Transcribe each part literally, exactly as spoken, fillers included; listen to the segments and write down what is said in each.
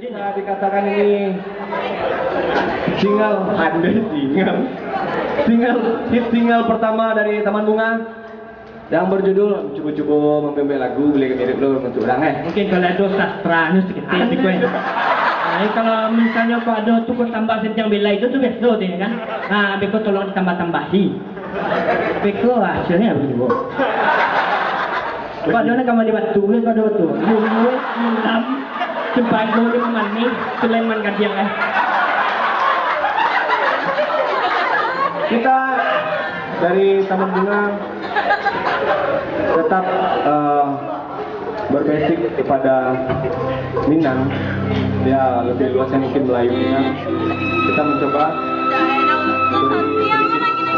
Bisa dikatakan ini single, andai single. Single, hit single pertama dari Taman Bunga yang berjudul, cubo-cubo mambek lagu, buliah mirip lo untuk urang, eh. Mungkin kalau ado sastranyo saketek, beko, eh. Nah, kalau misalnyo kok ado tu kok tambah santiang belai tu, tu biaso tu, ya kan? Nah, beko tolong ditambah-tambahi. Beko hasilnyo beko. Kok ado nak kamari batu, kok ado batu. Mulam, sempago di mamanih, Sulaiman Gadiang, eh. Kita dari Taman Bunga tetap, eh, berbasic kepada Minang, ya, lebih luasnya mungkin Melayu Minang. Kita mencoba beri sedikit,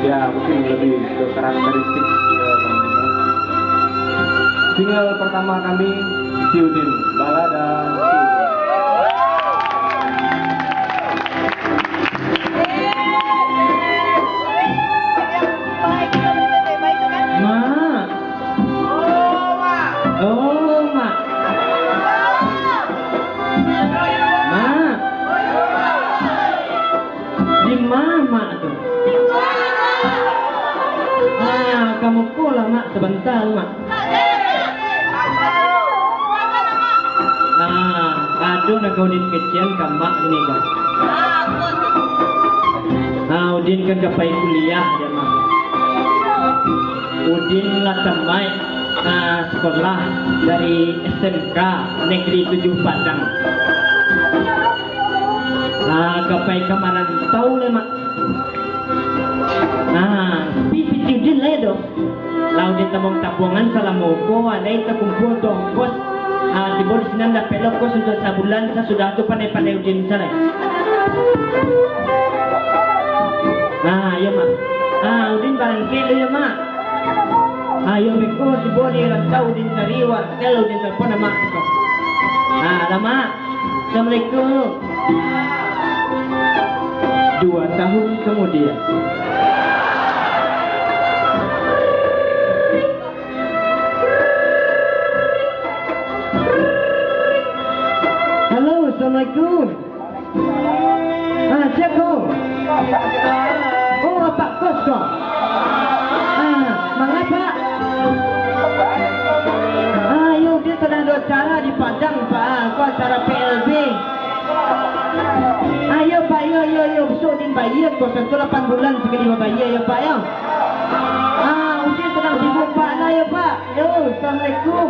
ya, mungkin lebih ke karakteristik, eh, Taman Bunga. Single pertama kami, Si Udin, balada Si Udin. Mak. Oh, Mak. Mak. Di ma, Mak, tu? Ah, ka muko lah, Mak, sabanta, Mak. Ah, ado nak ka Udin kecekan ka Mak ni, kan? Ah, Udin kan ka pai kuliah, ya, Mak. Udin lah tamaik, ah, sekolah dari S M K Negeri Tujuh Padang. Ah, ka pai ka marantau lai, Mak. Ah, tapi pitih Udin lai doh. Lah Udin tabuang-tabuangan salamo ko, alai takumpua untuak ongkos. Ah, tibo di sinan dapek lo kos untuak sabulan, sasudah tu pandai-pandai Udin salai. Ah, iyo, Mak. Ah, Udin barangkek lo, iyo, Mak. Ah, iyo, beko tibo di rantau, Udin cari, wak, tel Udin telepon, Mak. Ah, lah, Mak. Assalamualaikum. Dua tahun kemudian. Halo, assalamualaikum. Ah, sia ko? Oh, apak kos ko? Ah, manga, Pak? Ah, iyo, Udin sadang ado acara di Padang, Pak. Ah, ko acara P L B. Ah, iyo, Pak, iyo, iyo, iyo. Bisuak Udin bayia ko, tantu lapan bulan sakali babayia, yo, Pak, yo. Ah, Udin sadang sibuk, Pak, lah, yo, Pak. Yo, assalamualaikum.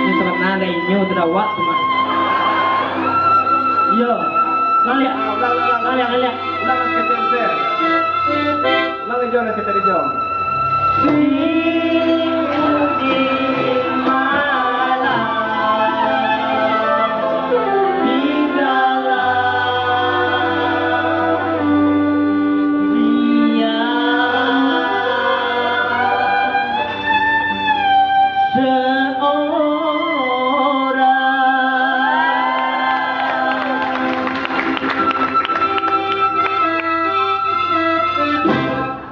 Ini sabananyo inyo tu dek awak tu mah. Iyo. Ulang liak. Ulang, ulang, ulang. Ulang liak, ulang liak. Ulang liak. Ulang liak, ulang liak.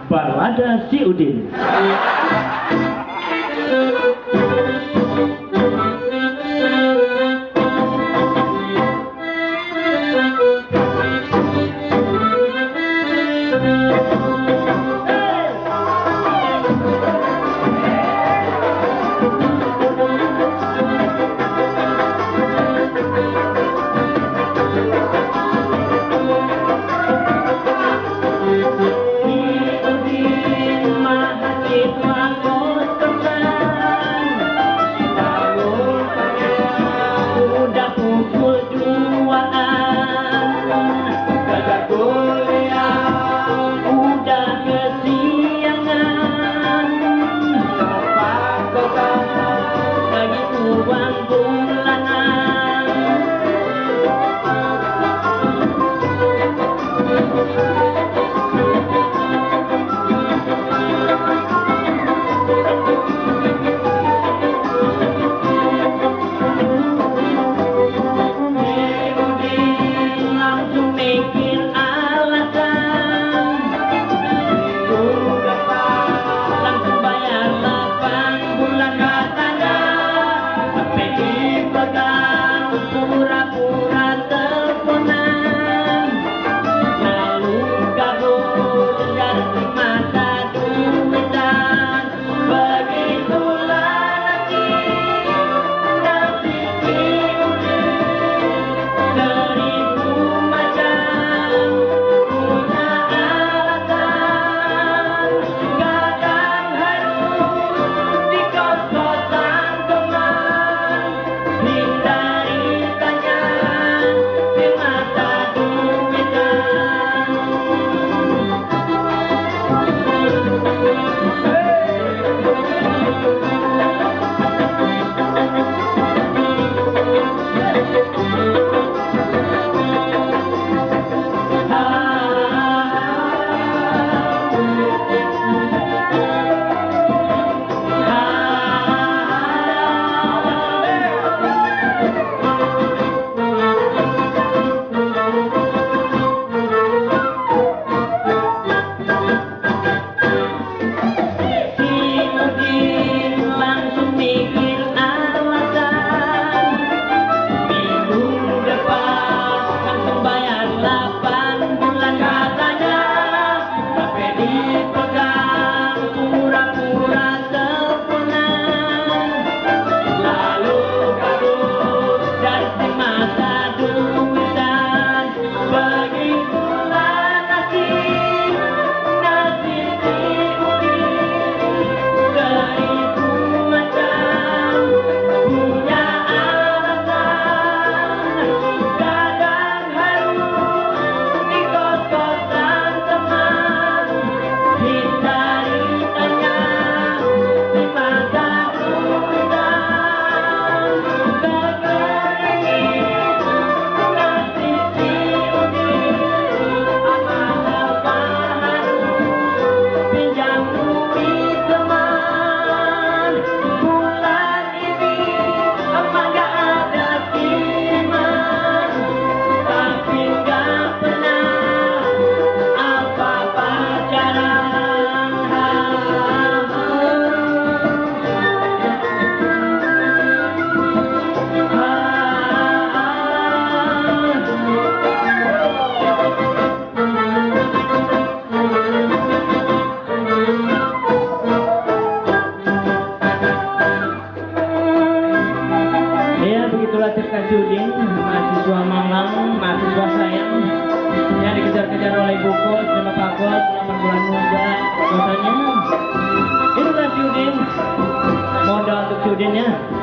Baru ada si Udin. Selamat bulan muda, buat puasanya. Itulah si Udin. Modal untuk si Udin, ya.